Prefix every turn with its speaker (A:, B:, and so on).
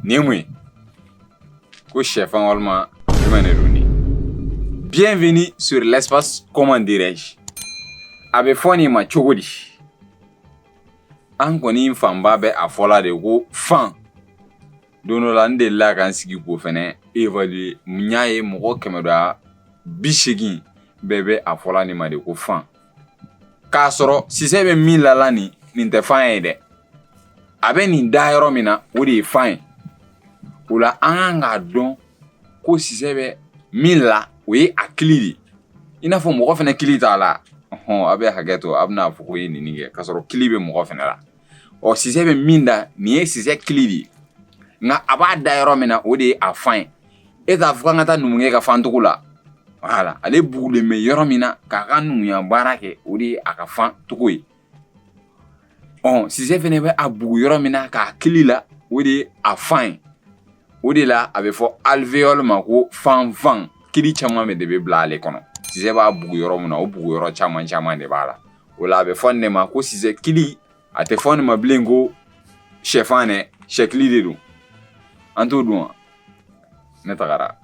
A: Nin ye mun ye? Ko sɛfan walima jumɛn de don nin? Bienvenue sur l'espace comment dirais-je. A bɛ fɔ nin ma cogo di? An kɔni fanba bɛ a fɔla de ko fan. Don dɔ la n delila ka n sigi k'o fɛnɛ évaluer. N y'a ye mɔgɔ 180 bɛɛ bɛ a fɔla nin ma de ko fan. K'a sɔrɔ sisɛ bɛ min lala nin, nin tɛ fan ye dɛ. A bɛ nin da yɔrɔ min na, o de ye fan ye. O la an kan k'a dɔn ko sisɛ bɛ min la, o ye a kili de ye. I n'a fɔ mɔgɔ fɛnɛ kili t'a la. Ɔhɔn, a bɛ hakɛ to, a bɛna fɔ ko i ye nin kɛ k'a sɔrɔ kili bɛ mɔgɔ fɛnɛ la. Ɔ, sisɛ bɛ min da, nin ye sisɛ kili de ye, nka a b'a da yɔrɔ min na, o de ye a fan ye. E t'a fɔ k'an ka taa numukɛ ka fantogo la. Voilà, ale bugulen bɛ yɔrɔ min na k'a ka numuya baara kɛ, o de ye a ka fan togo ye. Ɔ, sisɛ fɛnɛ bɛ a bugu yɔrɔ min na k'a kili la, o de ye a fan ye. O de la a bɛ fɔ alvéole ma ko fanfan. Kili caman de bɛ bila ale kɔnɔ. Sisɛ b'a bugu yɔrɔ min na, o bugu yɔrɔ caman caman de b'a la. O la a bɛ fɔ nin de ma ko sisɛ kili. A tɛ fɔ nin ma bilen ko sɛfan dɛ, sɛkili de don. An t'o dun wa? Ne tagara.